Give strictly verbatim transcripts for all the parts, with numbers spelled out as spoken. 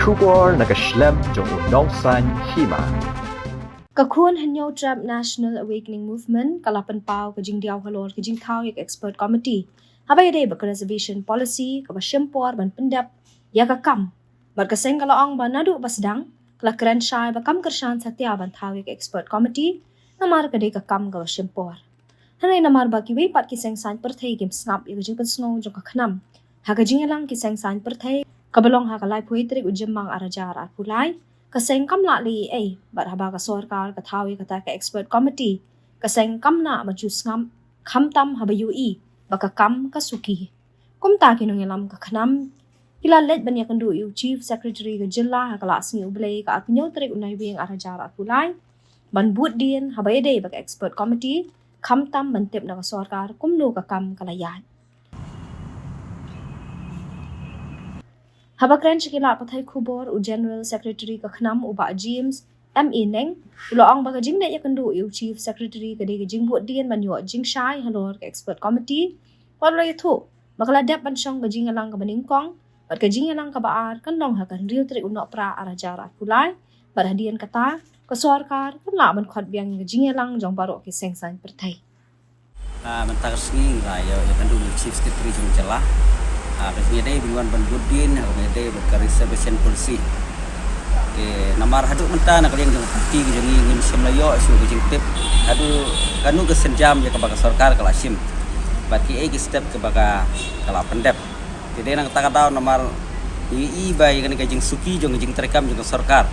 Khubor na ka shlem jong u nongsan hima. Ka khun Hynñiewtrep National Awakening Movement ka la pynpaw ka jingdiaw halor ka jingthaw ïa ka expert committee haba ïadei bad ka reservation policy kaba shim por ban pyndep ïa ka kam. Bad ka seng ka la ong ba naduh ba sdang ka la kren shai ba kam kyrshan satia ban thaw ïa ka expert committee namar ka dei ka kam kaba shim por. Hynrei namar ba kiwei pat ki seng saiñ pyrthei kim sngap ïa ka jingpynsngew jong ka KHNAM ha ka jingïalang ki seng saiñ pyrthei kaba long ha ka laiphew tarik u Jymmang ar hajar arphew lai, ka seng kam lah leh ei ei bad haba ka sorkar ka thaw ïa kata ka expert committee, ka seng kam lah ban shu sngap khamtam haba ïohi ba ka kam ka suki. Kumta ki nongïalam ka KHNAM ki la leit ban ïakynduh ïa u Chief Secretary ka jylla ha ka la sngi U Blei ka arphew tarik u Naiwieng ar hajar arphew lai ban bud dien haba ïadei bad ka expert committee, khamtam ban tip na ka sorkar kumno ka kam ka la ïaid. Haba kren sha ki lad pathai khubor u General Secretary ka KHNAM u Bah James M A Neng u la ong ba ka jingleit ïakynduh ïa u Chief Secretary ka dei ka jingbud dien ban ïoh jingshai halor ka expert committee. Wat u la ïathuh ba ka la dep ban shong ka jingïalang kaba nyngkong bad ka jingïalang kaba ar kan long ha ka hynriew tarik u Nohprah ar hajar arphew lai. Bad hadien kata ka sorkar kan lah ban khot biang ïa ka jingïalang jong baroh ki seng saiñ pyrthei. Ah, mynta ka sngi nga ïa ïakynduh ïa u Chief Secretary jong ka jylla. Ah, ka sngi dei ban wan ban bud dien ha ka dei bad ka reservation policy. Te namar haduh mynta na ka liang jong ka party ka jong ngi ngim shym la ïoh shuh ka jingtip haduh kano ka sienjam ïa kaba ka sorkar ka la shim bad kiei ki step kaba ka la pyndep. Te dei na kata ka daw namar ngi i ba ïa kane ka jingsuki jong ka jingtreikam jong ka sorkar.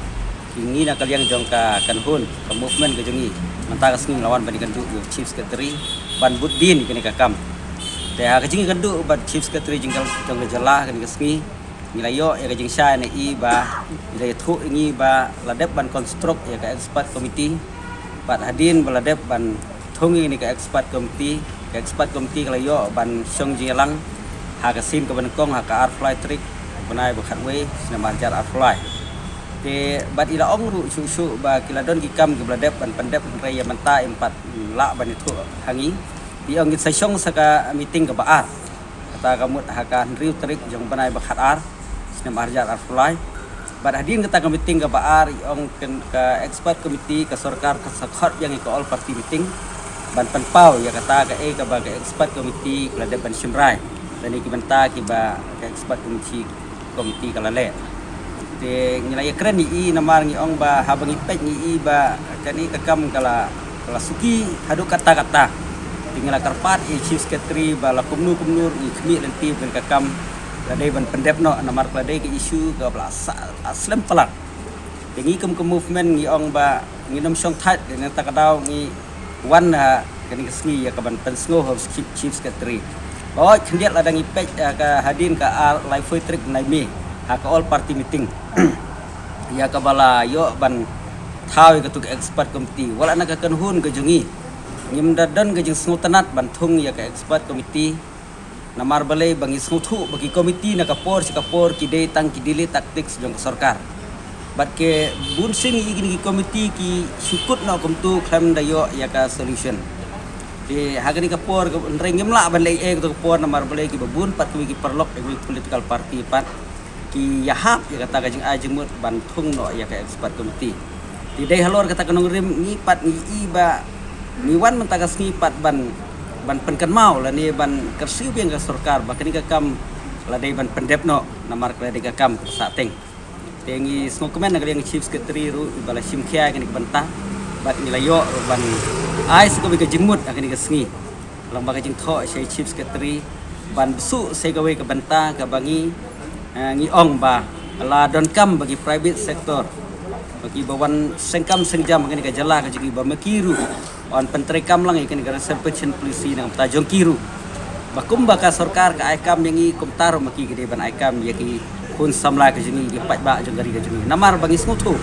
Ngi na ka liang jong ka kynhun ka movement ka jong ngi mynta ka sngi la wan ban ïakynduh ïa u Chief Secretary ban bud dien ïa kane ka kam. Te ha ka jingïakynduh bad Chief Secretary jong ka jylla kane ka sngi ngi la ïoh ïa ka jingshai na i ba ngi la ïathuh ïa ngi ba la dep ban construct ïa ka expert committee bad hadien ba la dep ban thung ïa kane ka expert committee, ka expert committee ka la ïoh ban shong jingïalang ha ka sien kaba nyngkong ha ka arphew lai tarik bnai ba khatwei snem ar hajar arphew lai. Te bad i la ong ruh shuh shuh ba ki la don ki kam kiba la dep ban pyndep hynrei ïa mynta im pat lah ban ïathuh ha ngi. I ong ngin sa shong sa ka meeting kaba ar. Kata ka mut ha ka hynriew tarik jong bnai ba khatar snem ar hajar arphew lai. Bad hadien kata ka meeting kaba ar i ong ken ka expert committee ka sorkar ka sa khot biang ïa ka all party meeting ban pynpaw ïa kata kaei kaba ka expert committee ka la dep ban shim rai lane ki bynta kiba ka expert committee committee ka la leh. Te ngi la ïakren ngi i namar ngi ong ba haba ngi peit ngi i ba kane ka kam ka la, ka la suki haduh katta katta. Te ngi la kyrpad ïa u Chief Secretary ba la kumno kumno ruh ngi khmih lynti ba ka kam la dei ban pyndep noh namar ka la dei ka issue kaba la sa, slem palat. Te ngi kum ka movement ngi ong ba ngin ym shong thait, te na kata ka daw ngi wan ha kane ka sngi ïa ka ban pynsngew ha u Chief, Chief Secretary. Ba hooid khyndiat lada ngi peit ha ka hadien ka ar, laiphew tarik bnai May ha ka all party meeting ïa kaba la ïoh ban thaw ïa katu ka expert committee. Wat la na ka kynhun ka jong ngi ngim da don ka jingsngewtynnat ban thung ïa ka expert committee. Namar balei ba ngi sngewthuh ba ki committee na ka por sha ka por ki dei tang ki delay tactics jong ka sorkar. Bad ki bun sien ngi i kine ki committee ki shu kut noh kumta khlem da ïoh ïa ka solution. Te ha kane ka por ka, hynrei ngim lah ban leh ei ei kata ka por namar balei kiba bun pat kiwei ki paralok kiwei political party pat ki ïahap ïa kata ka jingai jingmut ban thung noh ïa ka expert committee. Te dei halor kata ka nongrim ngi pat ngi i ba ngi wan mynta ka sngi pat ban, ban pynkynmaw lane ban kyrsiew biang ka sorkar ba kane ka kam la dei ban pyndep noh namar ka la dei ka kam ka sah teng. Te ngi sngewkmen na ka liang Chief Secretary ruh ba la shim khia kane ka bynta bad ngi la ïoh ruh ban ai sa kawei ka jingmut ha kane ka sngi. Lang ba ka jingthoh sha Chief Secretary ban bsuh sa kawei ka bynta kaba ngi, eh, ngi ong ba la donkam ba ki private sector ba kiba wan seng kam seng jam ha kane ka jylla ka jong ngi ba ma ki ruh yn pyntreikam lang ïa kane ka reservation policy na ka bynta jong ki ruh. Ba kumba ka sorkar ka ai kam ïa ngi kumta ruh ma ki ki dei ban ai kam ïa ki khun samla ka jong ngi, ki paidbah jong ka ri ka jong ngi. Namar ba ngi sngewthuh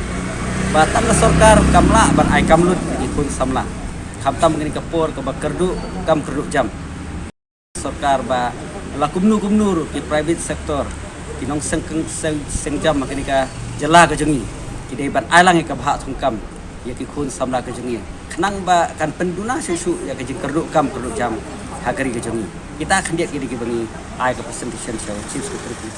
ba tang ka sorkar kam lah ban ai kam lut ïa ki khun samla. Khamtam kane ka por kaba kyrduh kam kyrduh jam. Sorkar ba la kumno kumno ruh ki private sector ki nongseng seng, seng jam ha kane ka jylla ka jong ngi ki dei ban ai lang ïa ka bhah thungkam ïa ki khun samla ka jong ngi. Khnang ba kan pynduna shuh shuh ïa ka jingkyrduh kam kyrduh jam ha ka ri ka jong ngi. Kita khyndiat ki dei kiba ngi ai ka presentation sha Chief Secretary.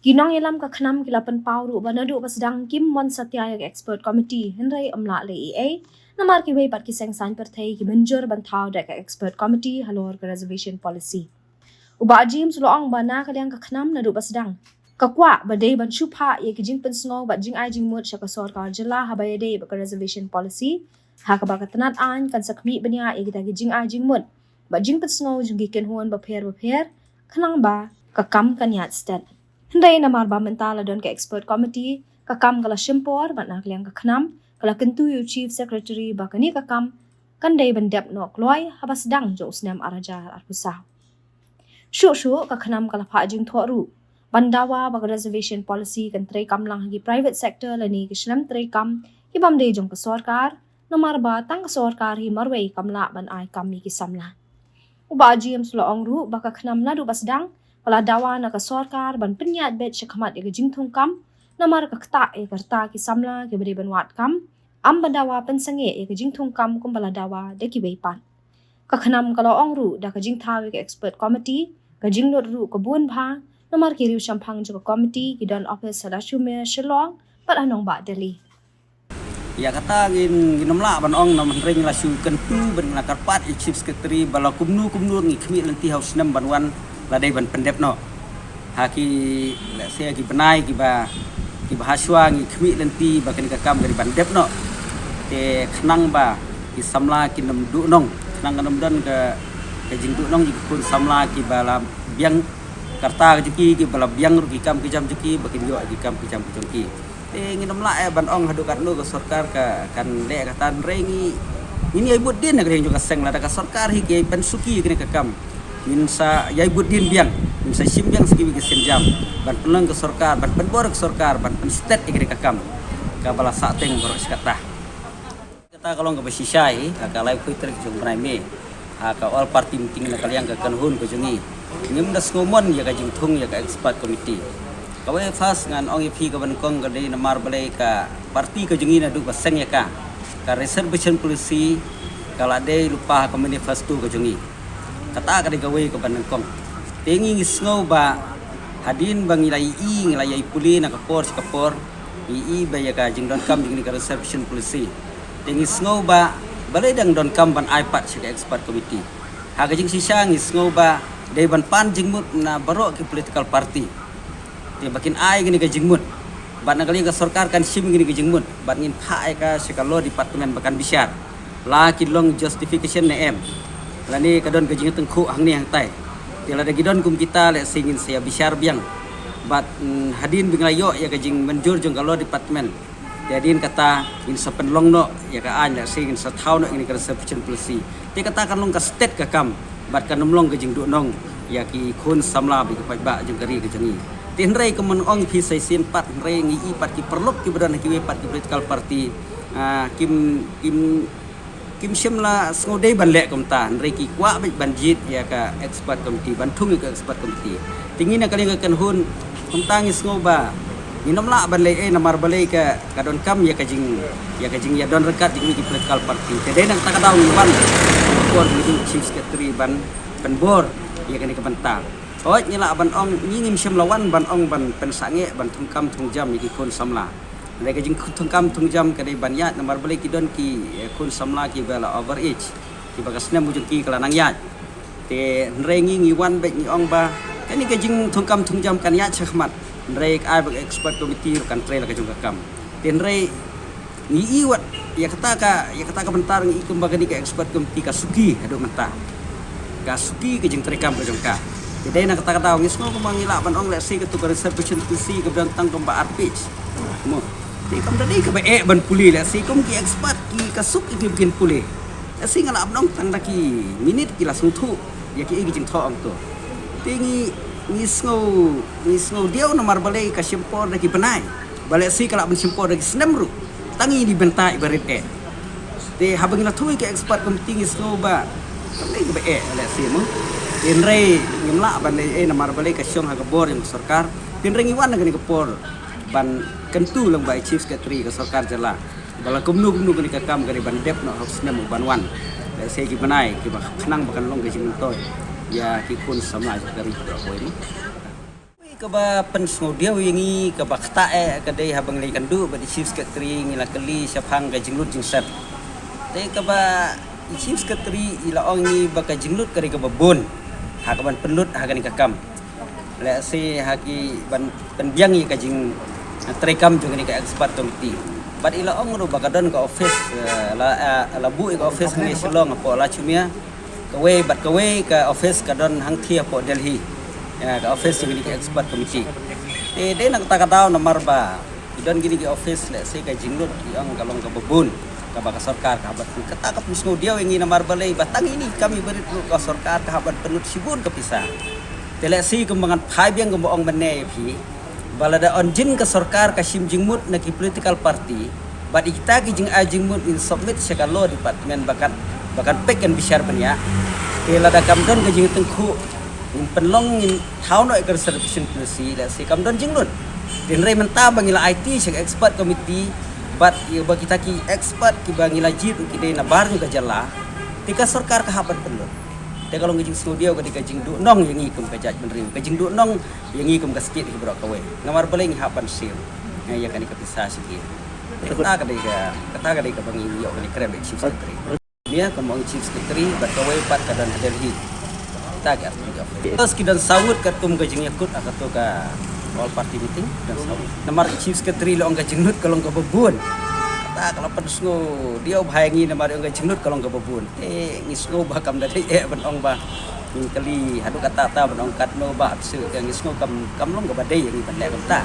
Ki nongïalam ka KHNAM ki la pynpaw ruh ba naduh ba sdang kim mon satia ïa ka expert committee, hynrei ym lah leh ei ei namar kiwei pat ki seng saiñ pyrthei ki mynjur ban thaw da ka expert committee halor ka reservation policy. U Bah James u la ong ba na ka liang ka KHNAM naduh ba sdang ka kwah ba dei ban shu phah ïa ki jingpynsngew bad jingai jingmut sha ka sorkar jylla haba ïadei bad ka reservation policy, ha kaba ka tnat aiñ kan sa khmih bniah ïa kita ki jingai jingmut bad jingpynsngew jong ki kynhun bapher bapher khnang ba ka kam kan ïaid stet. Hynrei namar ba mynta la don ka expert committee, ka kam ka la shim por bad na ka liang ka KHNAM ka la kyntu ïa u Chief Secretary ba kane ka kam kan dei ban dep noh kloi haba sdang jong u snem ar hajar arphew saw. Shuh shuh ka KHNAM ka la phah jingthoh ruh ban dawa ba ka reservation policy kan treikam lang ha ki private sector lane ki shlem treikam ki bym dei jong ka sorkar, namar ba tang ka sorkar hi marwei kam lah ban ai kam ïa ki samla. U Bah James u la ong ruh ba ka KHNAM naduh ba sdang ka la dawa na ka sorkar ban pynïaid beit shakhmat ïa ka jingthung kam, namar ka ktah ïa ka rta ki samla kiba dei ban wad kam, ym ban dawa pynsangeh ïa ka jingthung kam kumba la dawa da kiwei pat. Ka KHNAM ka la ong ruh da ka jingthaw ïa ka expert committee, ka jinglut ruh ka bun bha, namar ki riew shemphang jong ka committee ki don office ha Dashume, Shillong bad ha nongbah Delhi. Ïa kata ngin, ngin ym lah ban ong namar hynrei ngi la shu kyntu bad ngi la kyrpad ïa u Chief Secretary ba la kumno kumno ngi khmih lynti ha u snem ban wan la dei ban pyndep noh. Ha ki, lehse ki bnai kiba, kiba ha shuwa ngi khmih lynti ba kane ka kam ka dei ban dep noh. Te khnang ba ki samla kin ym duhnong, khnang kan ym don ka, ka jingduhnong jong ki khun samla kiba la biang ka rta ka jong ki, kiba la biang ruh ki kam ki jam jong ki, ba kin ïoh ki kam ki jam ki jong ki. Te ngin ym lah eh ban ong haduh katno ka sorkar ka, kan leh kata, hynrei ngi, ngin ïai bud dien na ka liang jong ka seng, lada ka sorkar hi ka ïai pynsuki kane ka kam, ngin sa ïai bud dien biang, ngin sa shim biang sa kiwei ki sienjam ban pynlong ka sorkar, ban pynbor ka sorkar ban pynstet ïa kane ka kam kaba la sahteng baroh shi katta. Kata ka long kaba shisha hi ha ka laiphew tarik jong u bnai May, ha ka all party meeting na ka liang ka kynhun ka jong ngi, ngim da sngewmon ïa ka jingthung ïa ka expert committee. Kawei, first, ngan ong ïa phi kaba nyngkong, ka dei namar balei ka party ka jong ngi naduh ba seng ïa ka, ka reservation policy ka la dei lypa ha ka manifesto ka jong ngi. Kata ka dei kawei kaba nyngkong. Te ngi, ngi sngew ba hadien ba ngi la ïohi, ngi la ïai pule na ka por sha ka por, ngi ïohi ba ïa ka jingdonkam jong kane ka reservation policy, te ngi sngew ba balei dang donkam ban ai pat sha ka expert committee. Ha ka jingshisha ngi sngew ba dei ban pan jingmut na baroh ki political party. Te ba kin ai kane ka jingmut, bad na ka liang ka sorkar kan shim kane ka jingmut, bad ngin phah ïa ka sha ka law department ba kan bishar la ki long justification ne em, lane ka don ka jingtyngkhuh hangne hangtai. Te lada ki don kum kita, lehse ngin sa ïa bishar biang. Bad, mm, hadien ba ngi la ïoh ïa ka jingmynjur jong ka law department, te hadien kata ngin sa pynlong noh ïa ka aiñ, lehse ngin sa thaw noh ïa kane ka reservation policy. Te kata kan long ka stet ka kam bad kan ym long ka jingduhnong ïa ki khun samla bad ki paidbah jong ka ri ka jong ngi. Te hynrei kumba ong phi sa shisien pat, hynrei ngi ïohi pat ki paralok kiba don ha kiwei pat ki political party, ah, kim, kim, kim shym la sngew dei ban leh kumta, hynrei ki kwah beit ban jied ïa ka expert committee, ban thung ïa ka expert committee. Te ngi na ka liang ka kynhun kumta ngi sngew ba ngin ym lah ban leh ei namar balei ka, ka donkam ïa ka jing, ïa ka jingïadon ryngkat jong ki political party. Te dei na kata ka daw ngi wan, por ngi ïa u Chief Secretary ban pynbor ïa kane ka bynta. Hooid, ngi lah ban ong, ngi ngim shym la wan ban ong ban pynsangeh, ban thungkam thungjam ïa ki khun samla. Hynrei ka jingthungkam thungjam ka dei ban ïaid namar balei ki don ki, eh, khun samla kiba la over age, kiba ka snem u jong ki ka la nang ïaid. Te hynrei ngi, ngi wan beit ngi ong ba kane ka jingthungkam thungjam kan ïaid shakhmat, hynrei ka ai ba ka expert committee ruh kan trei la ka jong ka kam. Te hynrei ngi ïohi wat ïa kata ka, ïa kata ka bynta ngi ïohi kumba kane ka expert committee ka suki haduh mynta. Ka suki ka jingtreikam ka jong ka. Te dei na kata ka daw ngi sngew kumba ngi lah ban ong, lehse kato ka reservation policy kaba don tang kumba ar page, mo. Te kam da dei kaba eh ban pule, lehse kum ki expert ki ka suk ïa ki ba kin pule. Lehse nga lah ban ong tang da ki minit ki la sngewthuh ïa kiei ki jingthoh ong to. Te ngi, ngi sngew, ngi sngew diaw namar balei ka shim por da ki bnai, ba lehse ka lah ban shim por da ki snem ruh. Tang ïa kine ki bynta kiba rit eh. Te haba ngi la thung ïa ka expert committee ngi sngew ba kam dei kaba eh, lehse, mo. Te hynrei ngim lah ban leh ei namar balei ka shong ha ka bor jong ka sorkar. Te hynrei ngi wan ha kane ka por ban kyntu lyngba i Chief Secretary ka sorkar jylla ba la kumno kumno kane ka kam ka dei ban dep noh ha u snem u ban wan, lehse ki bnai kiba khnang ba kan long ka jingmyntoi ïa ki khun samla jong ka ri baroh kawei, mo. Kaba pynsngewdiaw ïa ngi kaba ktah eh ka dei haba ngi la ïakynduh bad i Chief Secretary ngi la kylli shaphang ka jinglut jingsep. Te kaba i Chief Secretary i la ong ïa ngi ba ka jinglut ka dei kaba bun ha kaban pynlut ha kane ka kam. Lehse ha ki ban pynbiang ïa ka jingtrei kam jong kane ka expert committee. Bad i la ong ruh ba ka don ka office, eh, la, eh, la buh ïa ka office hangne Shillong hapoh Lachumia. Kawei bad kawei ka office ka don hangthie hapoh Delhi. Ïa, ka office jong kane ka expert committee. Te dei na kata ka daw namar ba i don kine ki office lehse ka jinglut i ong ka long kaba bun kaba ka sorkar ka hap ban pynlut. Kata ka pynsngewdiaw ïa ngi namar balei ba tang ine i kam iba rit ruh ka sorkar ka hap ban pynlut shibun ka pisa. Te lehse kumba ngan phai biang kumba ong mynne ïa phi. Ba lada ynjin ka sorkar ka shim jingmut na ki political party bad ïa kita ki jingai jingmut ngin submit sha ka law department ba kan, ba kan peit kan bishar bniah. Te lada kam don ka jingtyngkhuh ngin pynlong, ngin thaw noh ïa ka reservation policy, lehse kam don jinglut. Te hynrei mynta ba ngi la aiti sha ka expert committee bad ïa ba kita ki expert kiba ngi la jied ruh ki dei na bar jong ka jylla. Te ka sorkar ka hap ban pynlut. Te ka long ka jingsngewdiaw ka dei ka jingduhnong ïa ngi kum ka jaitbynriew, ka jingduhnong ïa ngi kum ka state hi baroh kawei. Namar balei ngi hap ban siew ïa kane ka pisa shisha. Kata ka dei ka, kata ka dei kaba ngi ïoh kane kren bad Chief Secretary. Ïa ka mong Chief Secretary bad kawei pat ka don ha Delhi. Kata ka artylli ka office. Terus ki don saw ngut katkum ka jingïakut ha kato ka all party meeting, don saw ngut. Namar Chief Secretary la ong ka jinglut ka long kaba bun. Kata ka la pynsngewdiaw bha ïa ngi namar ong ka jinglut ka long kaba bun. Te ngi sngew ba kam da dei eh ban ong ba ngin kylli haduh katta katta ban ong katno ba hap shu, ka ngi sngew kam, kam long kaba dei ïa ngi ban leh kumta.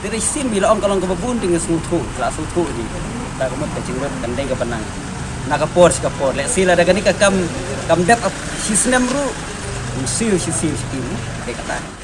Te hynrei shisien ba i la ong ka long kaba bun te ngi sngewthuh, la sngewthuh ïa ngi. Kata ka mut ka jinglut kan dei kaba nang na ka por sha ka por. Lehse lada kane ka kam kam dep ap shisnem ruh, ngin siew shisien shisien. Dei kata.